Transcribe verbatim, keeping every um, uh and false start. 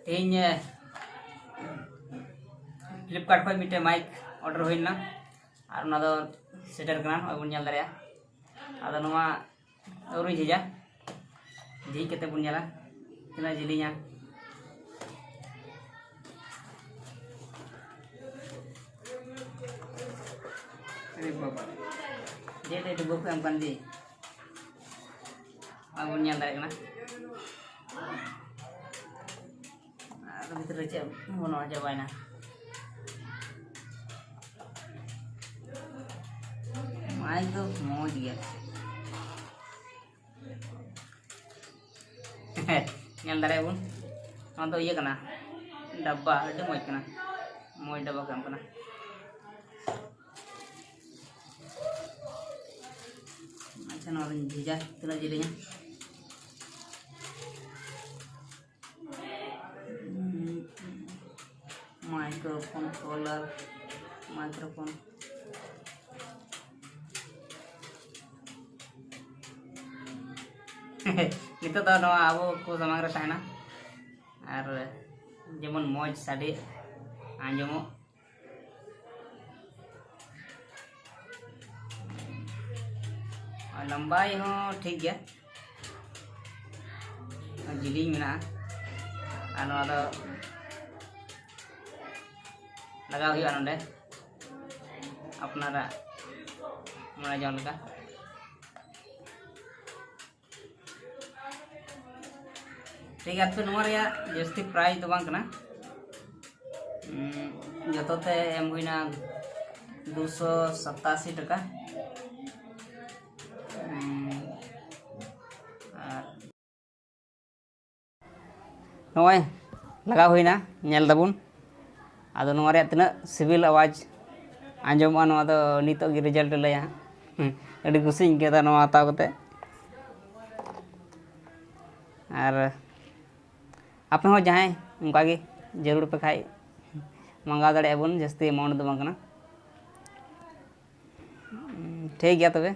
ᱛᱮᱦᱮᱧ ᱯᱷᱞᱤᱯᱠᱟᱨᱴ ᱠᱷᱚᱱ ᱢᱤᱫᱴᱮᱱ ᱢᱟᱭᱤᱠ ᱚᱰᱟᱨ ᱦᱩᱭ ᱞᱮᱱᱟ, ᱟᱨ ᱚᱱᱟ ᱫᱚ ᱥᱮᱴᱮᱨ ᱠᱟᱱᱟ, ᱱᱚᱜᱼᱚᱭ ᱵᱚᱱ ᱧᱮᱞ ᱫᱟᱲᱮᱭᱟᱜᱼᱟ᱾ ᱟᱫᱚ ᱱᱚᱣᱟ ᱟᱹᱣᱨᱤ ᱡᱷᱤᱡᱟ, ᱡᱷᱤᱡ ᱠᱟᱛᱮ ᱵᱚᱱ ᱧᱮᱞᱟ ᱛᱤᱱᱟᱹᱜ ᱡᱤᱞᱤᱧᱟ᱾ ᱟᱨᱮ ᱵᱟᱵᱟ, ᱡᱮ ᱰᱩᱵᱟᱹ ᱠᱚ ᱮᱢ ᱠᱟᱱ ᱡᱮ, ᱱᱚᱜᱼᱚᱭ ᱵᱚᱱ ᱧᱮᱞ ᱫᱟᱲᱮᱭᱟᱜ ᱠᱟᱱᱟ᱾ ᱟᱨ ᱵᱷᱤᱛᱨᱤ ᱨᱮ ᱪᱮᱫ ᱵᱟᱹᱱᱩᱜᱼᱟ, ᱪᱟᱵᱟᱭᱮᱱᱟ᱾ ᱢᱟᱭᱤᱠ ᱫᱚ ᱢᱚᱡᱽ ᱜᱮᱭᱟ᱾ ᱧᱮᱞ ᱫᱟᱲᱮᱭᱟᱜ ᱵᱚᱱ, ᱱᱚᱣᱟ ᱫᱚ ᱤᱭᱟᱹ ᱠᱟᱱᱟ, ᱰᱟᱵᱵᱟ ᱟᱹᱰᱤ ᱢᱚᱡᱽ ᱠᱟᱱᱟ, ᱢᱚᱡᱽ ᱰᱟᱵᱵᱟ ᱠᱚ ᱮᱢ ᱠᱟᱱᱟ᱾ ᱟᱪᱪᱷᱟ, ᱱᱚᱣᱟ ᱫᱚᱧ ᱡᱷᱤᱡᱟ, ᱛᱤᱱᱟᱹᱜ ᱡᱤᱞᱤᱧᱟ᱾ Microphone, collar, microphone. ᱱᱤᱛᱚᱜ ᱫᱚ ᱱᱚᱣᱟ ᱟᱵᱚ ᱠᱚ ᱥᱟᱢᱟᱝ ᱨᱮ ᱛᱟᱦᱮᱱᱟ, ᱟᱨ ᱡᱮᱢᱚᱱ ᱢᱚᱡᱽ ᱥᱟᱰᱮ ᱟᱸᱡᱚᱢᱚᱜ᱾ ᱟᱨ ᱞᱟᱢᱵᱟᱭ ᱦᱚᱸ ᱴᱷᱤᱠ ᱜᱮᱭᱟ, ᱡᱤᱞᱤᱧ ᱢᱮᱱᱟᱜᱼᱟ᱾ ᱟᱨ ᱱᱚᱣᱟ ᱫᱚ ᱞᱟᱜᱟᱣ ᱦᱩᱭᱩᱜᱼᱟ ᱱᱚᱰᱮ, ᱟᱯᱱᱟᱨᱟᱜ ᱢᱚᱱᱮ ᱡᱚᱝ ᱞᱮᱠᱟ᱾ ᱴᱷᱤᱠ ᱜᱮᱭᱟ, ᱛᱚ ᱱᱚᱣᱟ ᱨᱮᱭᱟᱜ ᱡᱟᱹᱥᱛᱤ ᱯᱨᱟᱭᱤᱥ ᱫᱚ ᱵᱟᱝ ᱠᱟᱱᱟ᱾ ᱩᱸ, ᱡᱚᱛᱚ ᱛᱮ ᱮᱢ ᱦᱩᱭᱱᱟ ᱫᱩᱥᱚ ᱥᱟᱛᱟᱥᱤ ᱴᱟᱠᱟ᱾ ᱩᱸ, ᱟᱨ ᱱᱚᱜᱼᱚᱭ ᱞᱟᱜᱟᱣ ᱦᱩᱭᱱᱟ, ᱧᱮᱞ ᱫᱟᱵᱚᱱ᱾ ᱟᱫᱚ ᱱᱚᱣᱟ ᱨᱮᱭᱟᱜ ᱛᱤᱱᱟᱹᱜ ᱥᱤᱵᱤᱞ ᱟᱣᱟᱡᱽ ᱟᱸᱡᱚᱢᱚᱜᱼᱟ, ᱱᱚᱣᱟ ᱫᱚ ᱱᱤᱛᱚᱜ ᱜᱮ ᱨᱮᱡᱟᱞᱴ ᱞᱟᱹᱭᱟ ᱦᱟᱸᱜ᱾ ᱦᱩᱸ, ᱟᱹᱰᱤ ᱠᱩᱥᱤᱧ ᱟᱹᱭᱠᱟᱹᱣ ᱮᱫᱟ ᱱᱚᱣᱟ ᱦᱟᱛᱟᱣ ᱠᱟᱛᱮ᱾ ᱟᱨ ᱟᱯᱮ ᱦᱚᱸ ᱡᱟᱦᱟᱸᱭ ᱚᱱᱠᱟ ᱜᱮ ᱡᱟᱹᱨᱩᱲ ᱯᱮ ᱠᱷᱟᱡ, ᱢᱟᱸᱜᱟᱣ ᱫᱟᱲᱮᱭᱟᱜᱼᱟ ᱵᱚᱱ, ᱡᱟᱹᱥᱛᱤ ᱮᱢᱟᱣᱩᱱᱴ ᱫᱚ ᱵᱟᱝ ᱠᱟᱱᱟ᱾ ᱴᱷᱤᱠ ᱜᱮᱭᱟ ᱛᱚᱵᱮ,